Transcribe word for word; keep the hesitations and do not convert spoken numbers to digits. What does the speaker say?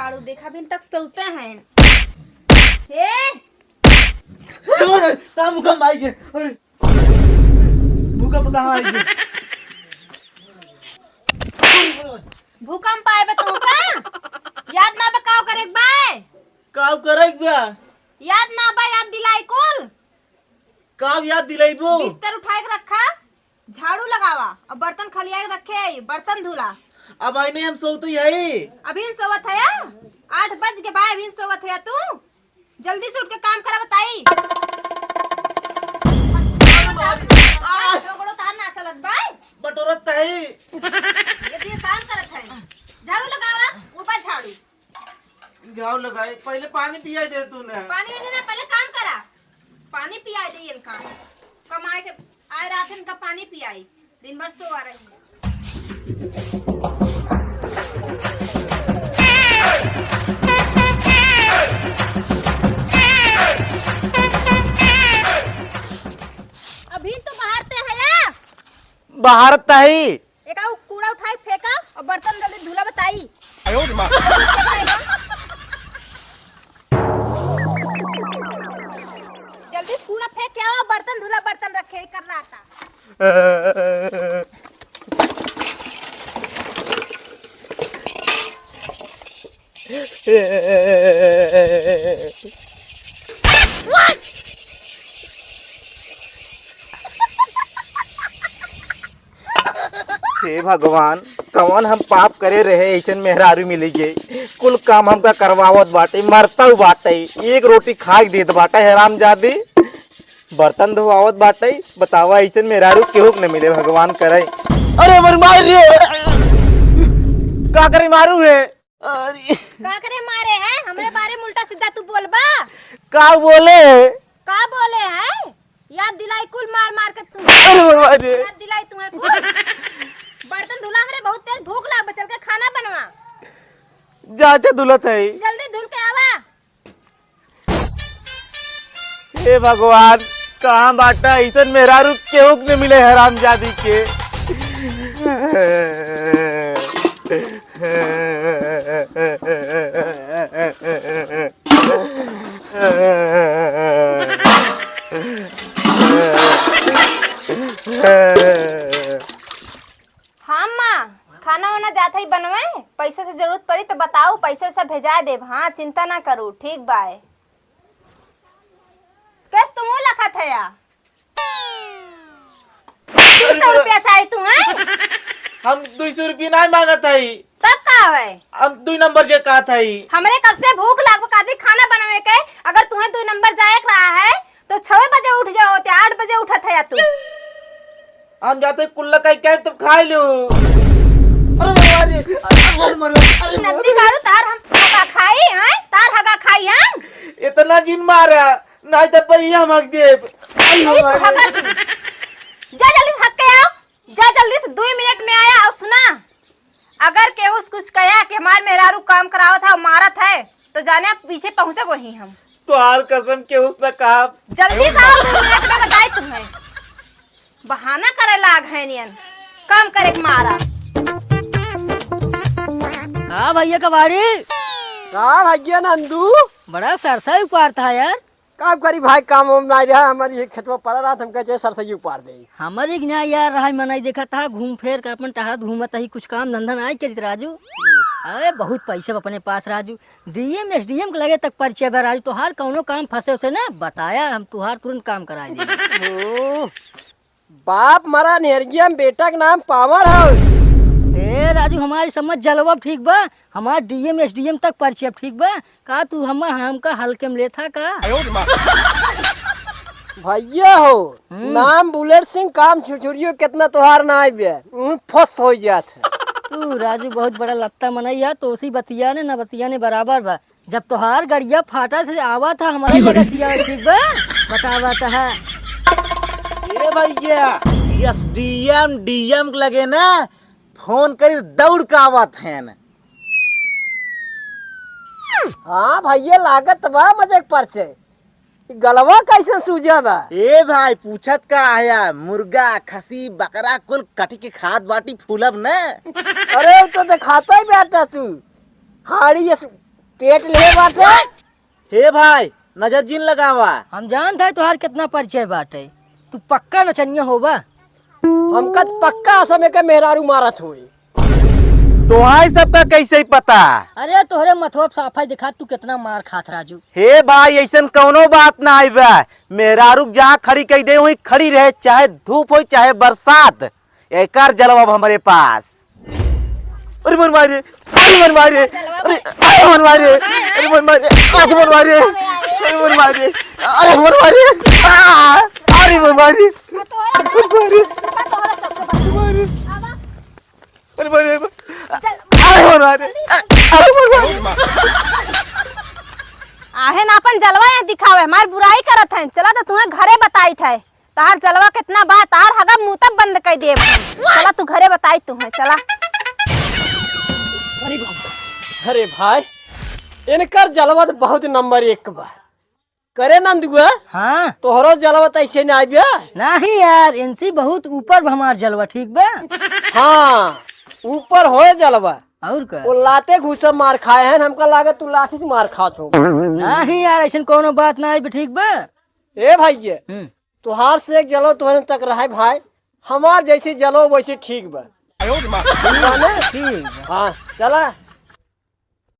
झाड़ू देखा, अभी तक सोते हैं। हे! अरे, का भूकंप आई गे? अरे, भूकंप कहाँ आई गे? भूकंप आए बा तू का? याद ना बा काव करे के बा? काव करे के बा? याद ना बा, याद दिलाई कुल। काव याद दिलाइबो? बिस्तर उठाए के रखा, झाड़ू लगावा और बर्तन खलिया के रखे आई, बर्तन धुला। अब आई नहीं, हम सोते ही है। अभी सोवत है, आठ बज के बा, अभी सोवत है तू? जल्दी से उठ के काम करा बताई। आ! डोगड़ो तार ना चलत बा। बटोरत है। ये दिए काम करत है। झाड़ू लगावा, ऊपर झाड़ू। झाड़ू लगाई, पहले पानी पियाई दे तूने। पानी वानी ना, पहले काम करा। पानी पियाई दे इनका। कमाए के आए रात इनका पानी पियाई। दिन भर सोवा रही। अभी तो बाहर ते है या? बाहर तही। एका उ कूड़ा उठाई फेंका और बर्तन जल्दी धुला बताई। जल्दी कूड़ा फेंक के आओ, बर्तन धुला, बर्तन रखे कर रहा था। हे भगवान, कवन हम पाप करे रहे, ऐसन मेहरारू मिली गई। कुल काम हमका करवावत बाटे, मरता बाटे, एक रोटी खाए देत बाटे, हरामजादी। बर्तन धोआवत बाटे, बतावा, ऐसन मेहरारू केहू के न मिले, भगवान करे। अरे, हमर मार रे। का करे मारू है? अरे। का करे मारे है? हमरे बारे में उल्टा सीधा तू बोलबा? का बोले? का बोले है? याद दिलाई कुल मार मार के तू। अरे बाबा रे। याद दिलाई तू है कुल। बर्तन धुला हमरे, बहुत तेज भूख लाग बा, चल के खाना बनवा। जा, जा, धुलत है। जल्दी धुल के आवा। हे भगवान, कहाँ बाटा ऐसन मेहरारू केहू के न मिले हरामजादी के। हाँ माँ, खाना वाना जात है बनवे, पैसा से जरूरत पड़ी तो बताऊ, पैसा वैसा भेजा देब। हाँ, चिंता ना करू, ठीक बाय। कैस तुम लखत है या? तीन सौ रुपया चाही तू, हैं? हम दुई सौ रुपया नाहीं माँगत हई। तब का है? हम दुई नंबर जे कहत हई। हमरे कब से भूख लाग बा, कादी खाना बनावे के। अगर तुहे दुई नंबर जाए के रहा है, तो छवे बजे उठ गए होते, आठ बजे उठत है तू। हम जाते कुल्ला काई के तब खाई लू। अरे बाबा रे, अरे मर, अरे मर। नंदी गाड़ू तार हम हगा खाई, हैं? तार हगा खाई हम? इतना जिन मारा, नाहीं तो पहिया हम हग देब। अरे नहीं तो बाबा रे। हगा तू। जा जल्दी से हग के आओ। जा जल्दी से, दुई मिनट में आया। और सुना, अगर केहू से कुछ कहा कि हमार मेहरारू काम करावत है और मारत है, तो जाने आप पीछे पहुँचब वहीं हम। तोहार कसम केहू से न कहा। जल्दी से आओ, दो मिनट में बताई तुम्हें। बहाना करे लाग है नियन, काम करे के मारा। का भैया कबाड़ी? का भैया नंदू? बड़ा सरसा उपार था यार। का करी भाई, काम वाम नाई रहा, हमारी एक खेतवा पड़ा रहा, हम कहे सरसई उपार दे। हमारे एक ना यार रहा, मनाई देखा था, घूम फेर के अपन टहरत घूमत ही, कुछ काम धंधा नाई करित राजू। अरे बहुत पैसा अपने पास राजू, डीएम एसडीएम के लगे तक परिचय बा राजू, तोहार कौनो काम फंसे उसे ना बताया, हम तोहार तुरंत काम करा दे। ओ, बाप मरा नेहरिया में बेटा के नाम पावर हाउस। ए राजू, हमारी समझ जलवा ठीक बा, हमार डीएम एसडीएम तक परिचय ठीक बा। का तू हम, हमका हल्के में लेथा का? भैया हो, हम्म। नाम बुलेट सिंह, काम छुरछुरियो कितना तोहार ना आइबे, ऊँ फस हो जात है। तू राजू बहुत बड़ा लत्ता मनई है, तो उसी बतिया ने ना बतिया ने बराबर बा। जब तोहार गड़िया फाटा से आवा था हमारे लगे सिया, ठीक बा? बतावा था। ए भैया, एसडीएम डीएम के लगे ना फोन करी, दौड़ के आवत हैं। हाँ भैया, लागत बा मजे के परचे। ई गलवा कैसन सूजा बा? ए भाई, पूछत का आया? मुर्गा, खसी, बकरा कुल कटी के खात बाटी फूलब न। अरे, उ तो देखाता ही बेटा तू। हाड़ी ये सु-, एट ले बाटे। हे भाई, नजर जिन लगावा। हम जानत है तोहार कितना परिचय बाटे, तू पक्का नचनिया होबा। हमका त पक्का असम के मेहरारू मारत होई। तोहाई सबका कैसे ही पता? अरे तोहरे मथवा पे साफा ही दिखा, तू कितना मार खात राजू। हे भाई, ऐसन कौनो बात ना आई बा। मेहरारू जहाँ खड़ी कई दे, वहीं खड़ी रहे, चाहे धूप होई, चाहे बरसात। एकर जलवा अब हमरे पास। अरे मन मारे, अरे मन मारे, अरे, अरे मन मारे, अरे मन मारे, अरे मन मारे, अरे मन मारे, अरे मन मारे, आ, अरे मन मारे, अरे मन मारे, अरे मन मारे, अरे मन मारे, अरे मन मारे। आहे ना अपन जलवा यहाँ दिखावे, हमार बुराई करत हैं। चला तो तुम्हें घरे बताइत है। तहार जलवा कितना बा, तहार हगा मुँह तक बंद कर देब हम। चला तू घरे बताई तू है, चला। अरे बाप रे। अरे भाई, इनकर जलवा तो बहुत नंबर एक बा। करे नंदुआ? हाँ। तोहरो जलवा तो ऐसे नहीं आइबे? नहीं यार, इनसे बहुत ऊपर बा हमार जलवा, ठीक बा? हाँ, ऊपर होए जलवा। और का? वो लाते घूसे मार खाए हैं, हमका लागत तू लाठी से मार खात हो। नहीं यार, ऐसन कोनो बात ना आइबे, ठीक बा? ए भाई, ये हम्म। तोहार से एक जलो तोहरे तक रहे भाई, हमार जैसे जलो वैसे ठीक बा। ठीक बा ना? ठीक बा। हाँ, चला।